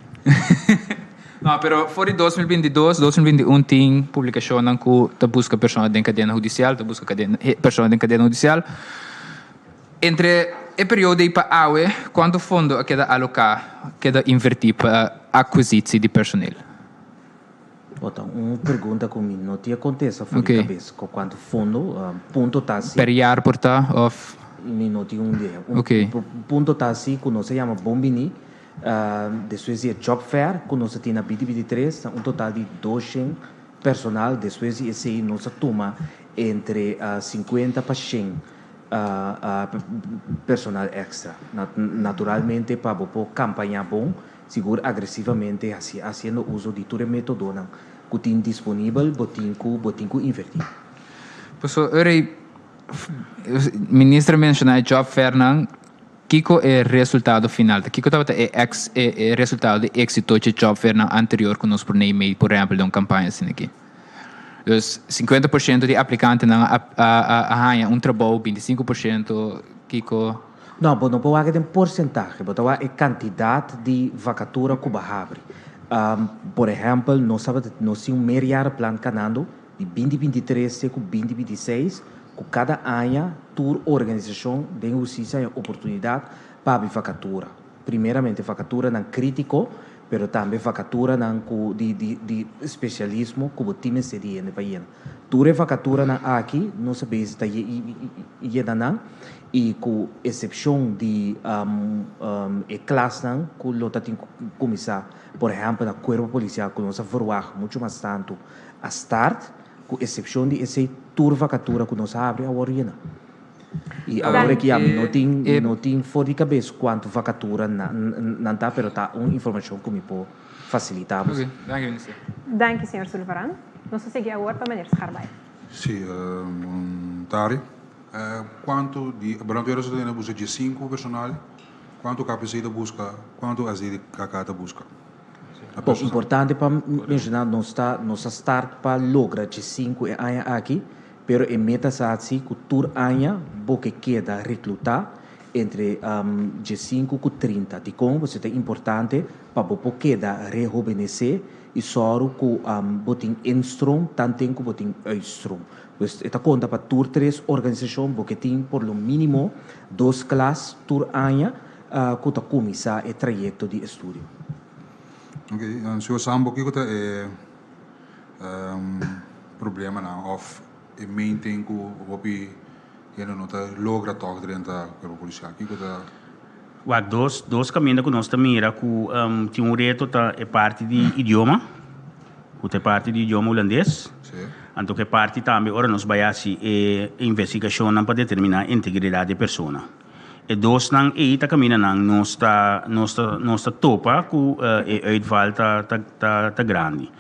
No, pero for di 2022, 2021 tin publicacionnan cu ta busca persona den cadena hudicial, ta busca cadena, persona den cadena hudicial. Entre e periodo ei pa awe, cuanto fondo a keda aloca, keda inverti pa acquisitie di personeel? Bo ta un pregunta cu mi no tin a contesta for di cabes, cu cuanto fondo, punto ta si. Per jaar por ta, of? Mi no tin un idea. Un punto ta si cu nos a yama bon bini. Despues di e job fair ku nos a tin na binti binti tres ta un total di doshen personal. Despues di esei nos a tuma entre sinkuenta pa shen personal èkstra. Naturalmente pa bo por kampañá bon, sigur agresivamente hasiendo uso di tur e métodonan ku tin disponibel bo tin ku bo tin ku invertí. Pasobra ora e minister a menshoná e job fairnan. Kiko e resultado final ta? Kiko tabata e ex e e resultado di éxito dje job fairnan anterior ku nos por nei mei, por ehèmpel, den un kampaña asina aki? Dus, 50% di aplikantenan a a a haña un trabou, 25% kiko? No, bo no por wak den porsentahe, bo ta wak e kantidat di vakatura ku bo a habri. Por ehèmpel, nos tabata nos tin un meerjarenplan kanando Di binti binti tres te ku binti binti seis, ku kada aña tur organisashon den hustisia haña oportunidat pa habri vakatura. Primeramente vakaturanan krítiko, pero tambe vakaturanan ku di di di spesialismo ku bo tin mester di hende pa yena. Tur e vakaturanan aki nos a bezig ta yena nan i ku esepshon di e klasnan ku lo ta tin ku kuminsá, por ehèmpel na kuerpo polisial ku nos a verwagt muchu mas tantu A start, ku esepshon di esei tur vakatura ku nos a habri awor yena. I awor aki ya mi no tin mi no tin for di kabes kuantu vakatura nan ta pero ta un informashon ku mi por fasilitá bo. Oke, danki minister. Danki señor Sulvaran. Nos ta sigui awor pa meneer Scharbaai. Sí, bon tardi. Kuantu di brandweer ta tene buska diesinku personal, kuantu KPC ta buska, kuantu SDKK ta buska? Bon, importante pa menshoná, nos ta nos a start pa logra dje sinku e aña aki, pero e meta sa si ku tur aña bo ke keda reklutá entre dje sinku ku 30. Dikon? Pasobra ta importante pa bo por keda rehobenesé i sòru ku bo tin instroom tanten ku bo tin uitstroom. Pues e ta konta pa tur tres organisashon bo ke tin por lo mínimo dos klas tur aña ku ta kuminsá e trayekto di estudio. Ok, señor Sambo kiko ta e problemanan òf e main thing ku hopi hende no ta logra tòg drenta kuerpo polisial? Kiko ta. Wak, dos dos kaminda ku nos ta mira ku tin un reto ta e parti di idioma, ku ta e parti di idioma hulandes. Anto ku e parti tambe ora nos bai hasi e investigashonnan pa determiná integridat di e persona. E dosnan ei ta kamindanan nos ta nos ta nos ta topa ku e uitval ta ta ta ta grandi.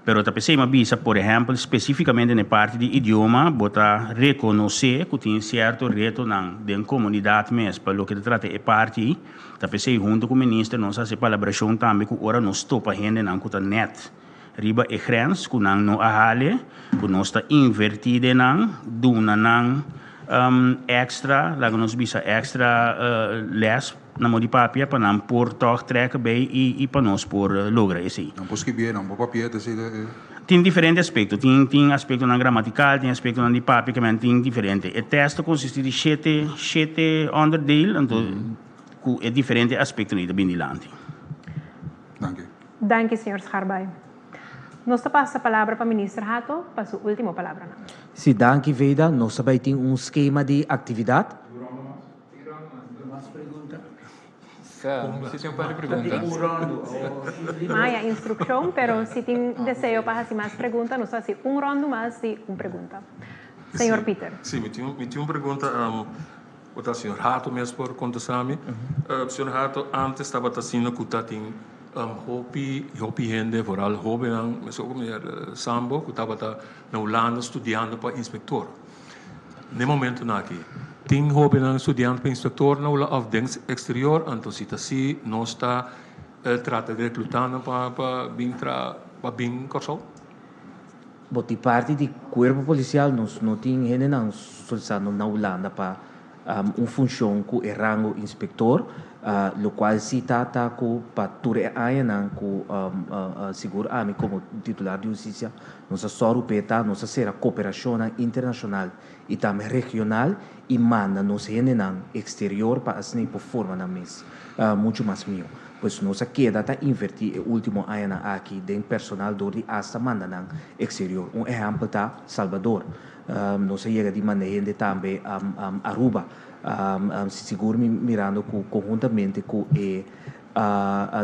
Pero ta p'esei m'a bisa, por ehèmpel, spesífikamente na e parti di idioma, bo ta rekonosé ku tin sierto retonan den komunidat mes pa loke ta trata e parti ei. Ta p'esei huntu ku minister nos a hasi palabrashon tambe ku ora nos topa hendenan ku ta nèt riba e grens ku nan no a hale, ku nos ta invertí den nan, duna nan èkstra, laga nos bisa èkstra lès. Na mo di papia pa nan por tòg trèk bei i i pa nos por logra esei. Nan por skibié, nan por papié, ta esei ta e. Tin diferente aspekto. Tin tin aspektonan gramatikal, tin aspektonan di papia ke men tin diferente. E tèst ta konsistí di shete shete onderdeel, anto ku e diferente aspektonan ei ta bin dilanti. Danki. Danki, señor Scharbaai. Nos ta pasa palabra pa Minister Hato pa su último palabranan. Sí, danki Veida. Nos ta bai tin un skema di aktividat. Si tin un par di pregunta. Maya instrukshon, pero si tin deseo pa hasi mas pregunta, nos ta hasi un rondu mas di un pregunta. Señor Pieter. Si, mi tin mi tin un pregunta, bo ta señor Hato mes por kontestá mi. Señor Hato, antes tabata asina ku ta tin hopi hopi hende, vooral hóbennan, meskos ku meneer Sambo, ku tabata na Hulanda studiando pa inspektor. N'e momentonan aki, tin hóbennan studiante pa inspektor na Hula òf den eksterior, anto si ta si, nos ta trata di reklutá nan pa pa bin tra pa bin Kòrsou. Bo tin parti di kuerpo polisial, nos no tin hendenan solisitando na Hulanda pa un funshon ku e rango inspektor, lokual si ta ta ku pa tur e añanan ku sigur ami komo titular di hustisia nos a sòru p'e ta nos a sera koperashonnan internashonal i tambe regional i manda nos hendenan eksterior pa asina por forma nan mes muchu mas mihó. Pues nos a keda ta invertí e último añanan aki den personal dor di asta manda nan eksterior. Un ehèmpel ta Salvador. Nos a yega di manda hende tambe Aruba. Sigur mi mirando ku konhuntamente ku e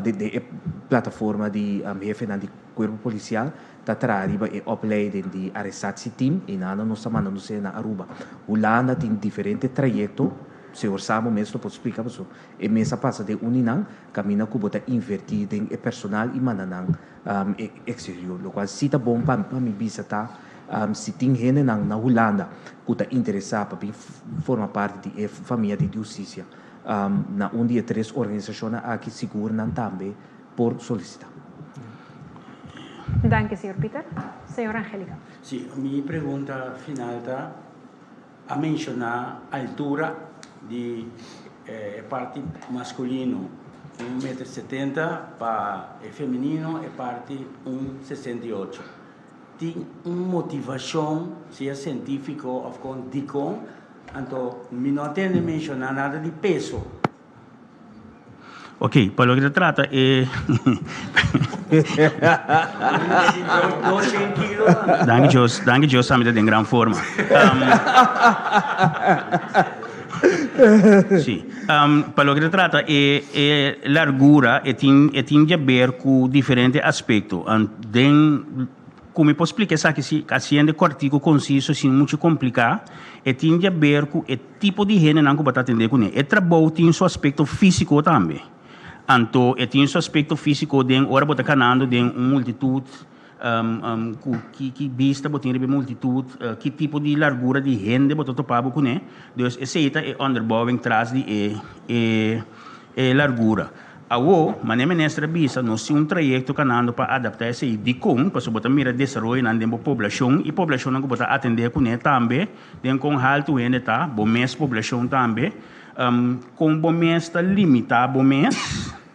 den e plataforma di hefenan di kuerpo polisial ta traha riba e opleiding di arrestatieteam i nan nos ta manda nos hende na Aruba. Hulanda tin diferente trayekto, señor Samo mes lo por splika pasobra e mes a pasa den un di nan, kaminda ku bo ta invertí den e personal i manda nan e exterior. Lokual si ta bon pa mi bisa ta si tin hendenan na Hulanda ku ta interesá pa bin forma parti di e famia di hustisia na un di e tres organisashonnan aki sigur nan tambe por solisitá. Danki señor Pieter. Señor Angelica. Sí, mi pregunta final ta, a menshoná altura di e parti maskulino un meter setenta pa e femenino e parti un sesenta i ocho. Tin un motivashon sea sientífiko òf kon dikon? Anto mi no a tende menshoná nada di peso. Ok, pa loke ta trata e Danki Dios, danki Dios ami ta den gran forma. Si, pa loke ta trata e e largura e tin e tin di haber ku diferente aspekto. Den ku mi por splika esaki si hasiendo e kòrtiku konsiso sin muchu kompliká, e tin di haber ku e Tipo di hendenan ku bo ta atendé kuné. E trabou tin su aspekto físiko tambe. Anto e tin su aspekto físiko den ora bo ta kanando den un multitut, ku ki ki bista bo tin riba e multitut, ki tipo di largura di hende bo ta topa bo kuné. Dus esei ta e onderbouwing tras di e e e largura. Awo, manera minister a bisa, nos tin un trayekto kanando pa adaptá esei. Dikon? Pasobra bo ta mira desaroyonan den bo poblashon i poblashonnan ku bo ta atendé kuné tambe. Den kon haltu hende ta, bo mes poblashon tambe, kon bo mes ta limitá bo mes.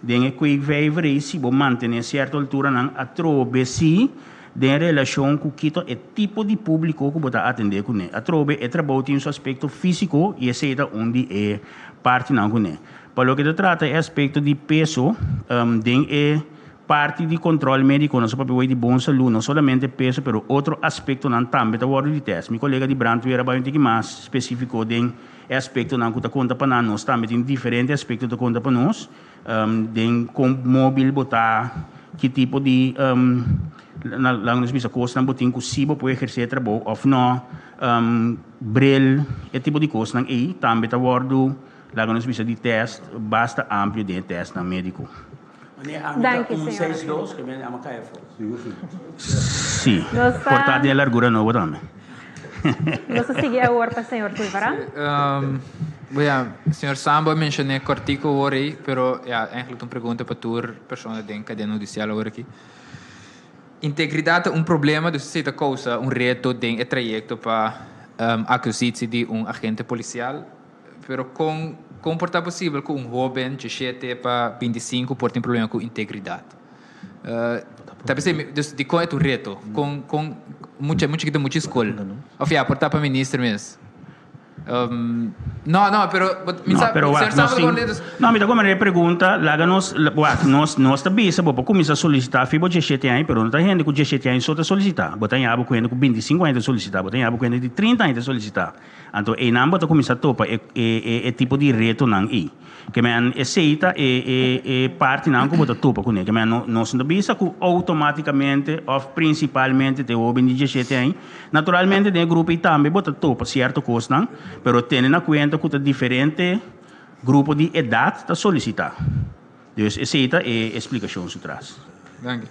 Den e kweekvijver ei si bo mantené sierto alturanan atrobe si den relashon ku kito e tipo di públiko ku bo ta atendé kuné. Atrobe e trabou tin su aspekto físiko i esei ta un di e partinan kuné. Pa loke ta trata e aspekto di peso, den e parti di kontròl médiko nos a papia wei di bon salú, no solamente peso pero otro aspektonan tambe ta wòrdu di tèst. Mi kolega di brandweer a bai un tiki mas spesífiko den e aspektonan ku ta konta pa nan. Nos tambe tin diferente aspekto ta konta pa nos den kon móbil bo ta, ki tipo di laga nos bisa kosnan bo tin ku si bo por ehersé e trabou òf nò, bril, e tipo di kosnan ei tambe ta wòrdu laga nos bisa di tèst basta amplio den e tèstnan médiko. Danki, señor. Sí, por ta den e largura nobo tambe. Nos ta sigui awor pa señor Sulvaran. Ja, señor Sambo a mencion'é kortico awor ei, pero ja, eigenlijk ta un pregunta pa tur persona den cadena hudicial awor aki. Integridad ta un problema, dus esei ta causa un reto den e trayecto pa acquisitie di un agente policial. Pero kon kon por ta posibel ku un hóben djeshete pa bintisinku por tin problema ku integridat? Ta p'esei mi, dus dikon e ta un reto? Kon kon mucha mucha kita mucha skol? Òf ya, por ta pa minister mes? No, no, pero mi No, sa, pero señor wak, nos Sambo ta tin, komprende dus. no, mi ta komprende e pregunta, laga nos, wak, nos, nos ta bisa bo por kuminsá solisitá fi bo djeshete aña, pero no ta hende ku djeshete aña so ta solisitá. Bo ta haña bo ku hende ku bintisinku aña ta solisitá, bo ta haña bo ku hende di trinta aña ta solisitá. Anto einan bo ta kuminsá topa e e e tipo di retonan ei. Ke men esei ta e e e partinan ku bo ta topa kuné. Ke men no nos no ta bisa ku outomátikamente òf prinsipalmente ta e hóben di diesshete aña. Naturalmente den e grupo ei tambe bo ta topa sierto kosnan, pero tene na kuenta ku ta diferente grupo di edat ta solisitá. Dus esei ta e splikashon su tras. Danki.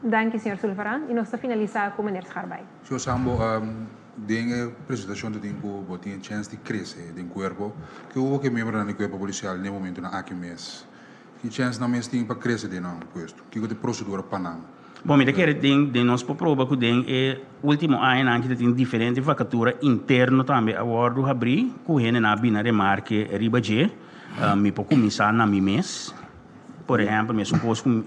Danki señor Sulvaran. I nos ta finalisá ku meneer Scharbay. Señor Sambo, Den e presentacion ta tin cu bo tin e chens di crece den cuerpo. Ke hubo ke miembronan di cuerpo policial n'e momentonan aki mes? Ki chens nan mes tin pa crece den nan puesto? Kico ta e procedura pa nan? Bon, mi ta kere den den nos por proba cu den e ultimo añanan aki ta tin diferente vacatura interno tambe a wordo habri cu hendenan a bini a remarke riba dje. Mi por cuminsa na mi mes. Por ehempel, mesun cos cu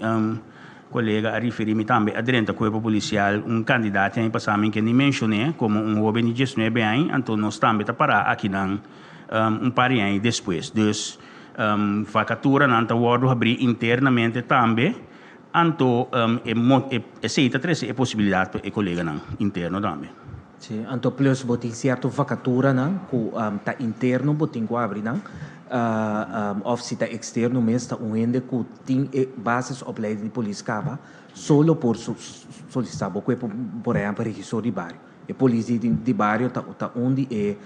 Kolega a referí mi tambe a drenta kuerpo polisial un kandidat aña pasá mi ke ni menshoné komo un hóben di diesnuebe aña, anto nos tambe ta pará akinan un par di aña despues. Dus vakaturanan ta wòrdu habrí internamente tambe, anto esei ta trese e posibilidat pa e koleganan interno tambe. Sí, anto plus bo tin sierto vakaturanan ku ta interno bo tin ku abri nan, òf si ta eksterno mes ta un hende ku tin e basisopleiding di polis kaba solo por solisitá bo ku e por ehèmpel regisor di bario. E polis di bario ta un di e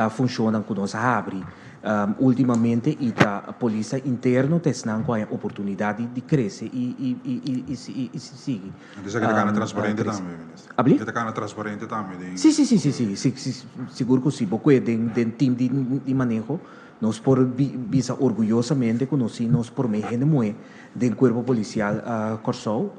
funshonnan ku nos a habri ultimamente i ta polisnan interno ta esnan ku haña oportunidat di krese i sigui. Anto esaki ta gana transparente tambe, minister? Abli? E ta gana transparente tambe den. Sí, sí, sí, sí, sí, sí, sí, sigur ku sí. Bo kue den den team di di maneho nos por bisa orguyosamente ku nos tin nos promé hende muhé den Kuerpo Polisial Kòrsou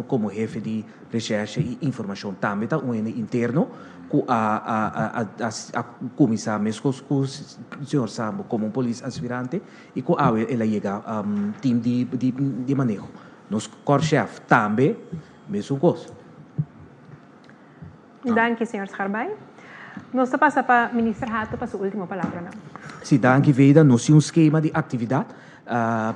komo hefe di reshèrshe i informashon. Tambe ta un hende interno ku a a a a a kuminsá meskos ku señor Sambo komo un polis aspirante i ku awe el a yega team di di di maneho. Nos korpschef tambe mesun kos. Danki señor Scharbay. Nos ta pasa pa Minister Hato pa su ultimo palabranan. Si, danki Veida. Nos tin un skema di aktividat,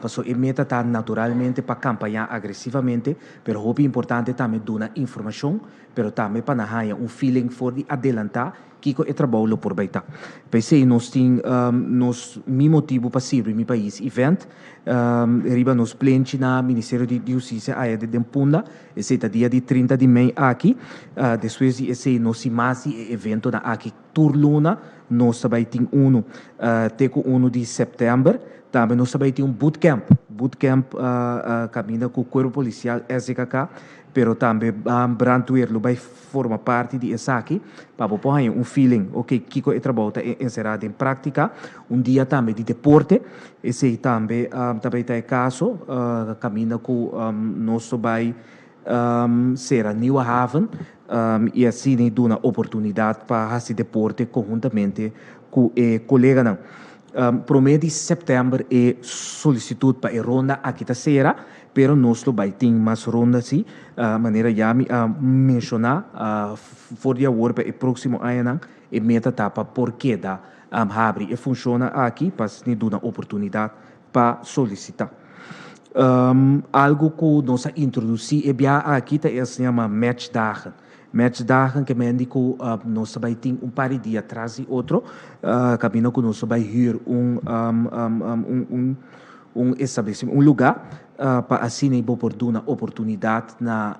pasobra e meta ta naturalmente pa kampañá agresivamente, pero hopi importante tambe duna informashon, pero tambe pa nan haña un feeling for di adelantá Kiko e trabou lo por bai ta? P'esei nos tin nos Mi Motibu pa Sirbi Mi Pais event riba nos plenchi na Ministerio di Hustisia aya den Punda. Esei ta dia di 30 di mei aki. Despues di esei nos tin mas di e eventonan aki tur luna. Nos ta bai tin unu te ku unu di sèptèmber. Tambe nos ta bai tin un bootcamp, bootcamp kaminda ku Kuerpo Polisial SDKK pero tambe brandweer lo bai forma parti di esaki pa bo por haña un feeling, ok, kiko e trabou ta enserá den práktika. Un dia tambe di deporte, esei tambe ta bai ta e kaso, kaminda ku nos ta bai sera Nieuwe Haven i asina duna oportunidat pa hasi deporte konhuntamente ku e koleganan. Promé di sèptèmber e solisitut pa e ronda aki ta sera, pero nos lo bai tin mas ronda si, manera ya mi a menshoná for di awor pa e próksimo añanan e meta ta pa por keda habri e funshonnan aki pa asina duna oportunidat pa solisitá. Algu ku nos a introdusí e biaha aki ta e asina yama matchdagen. Matchdagen ke men di ku nos ta bai tin un par di dia tras di otro kaminda ku nos ta bai hür un un un establesimentu, un lugá pa asina bo por duna oportunidat na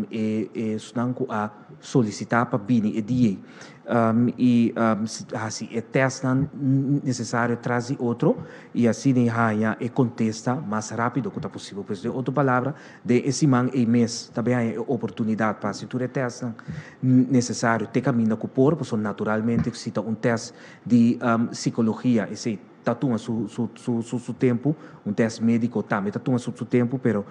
e esnan ku a solisitá pa bini e dia ei i hasi e tèstnan nesesario tras di otro i asina haña e kontesta mas rápido ku ta posibel. Pues den otro palabra, Den e siman ei mes ta bay haña e oportunidat pa hasi tur e tèstnan nesesario te kaminda ku por, pasobra naturalmente si ta un tèst di sikologia esei ta tuma su su tempu, un tèst médiko tambe ta tuma su su tempu, pero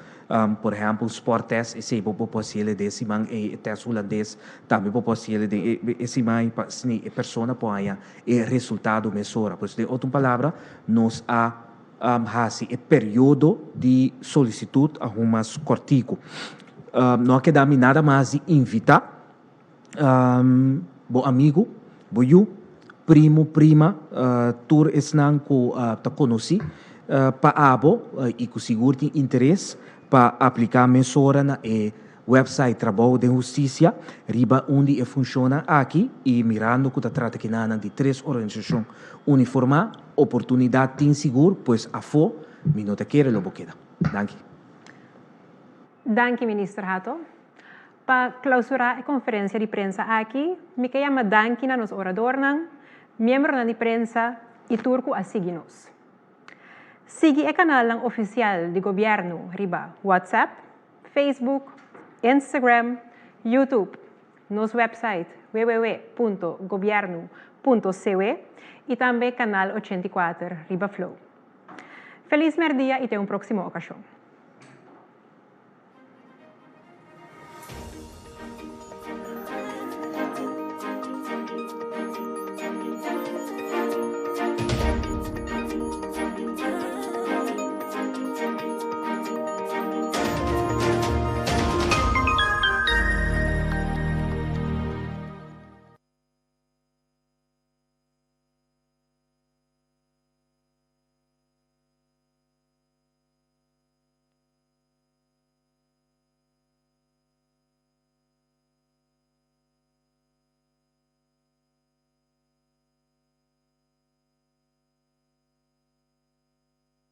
por ehèmpel spòrttèst esei bo por hasiel den e siman ei, e tèst hulandes tambe bo por hasiel den e siman ei pa asina e persona por haña e resultado mesora. Pues den otro palabra nos a hasi e periodo di solisitut aun mas kòrtiku. No a keda mi nada mas di invitá bo amigu, bo yu, primu, prima, tur esnan ku ta konosí pa abo i ku sigur tin interes pa apliká mesora na e Website Trabou den Hustisia riba un di e funshonnan aki i mirando ku ta trata kinanan di tres organisashon uniformá, oportunidat tin sigur, pues afó mi no ta kere lo bo keda. Danki. Danki Minister Hato. Pa klausurá e konferensia di prensa aki, mi ke yama danki na nos oradornan, miembronan di prensa i tur ku a sigui nos. Sigui e kanalnan ofisial di gobièrnu riba WhatsApp, Facebook, Instagram, YouTube, nos website www.gobiernu.cw y tambe Canal 84 riba Flow. Feliz merdia y te un proximo ocasion.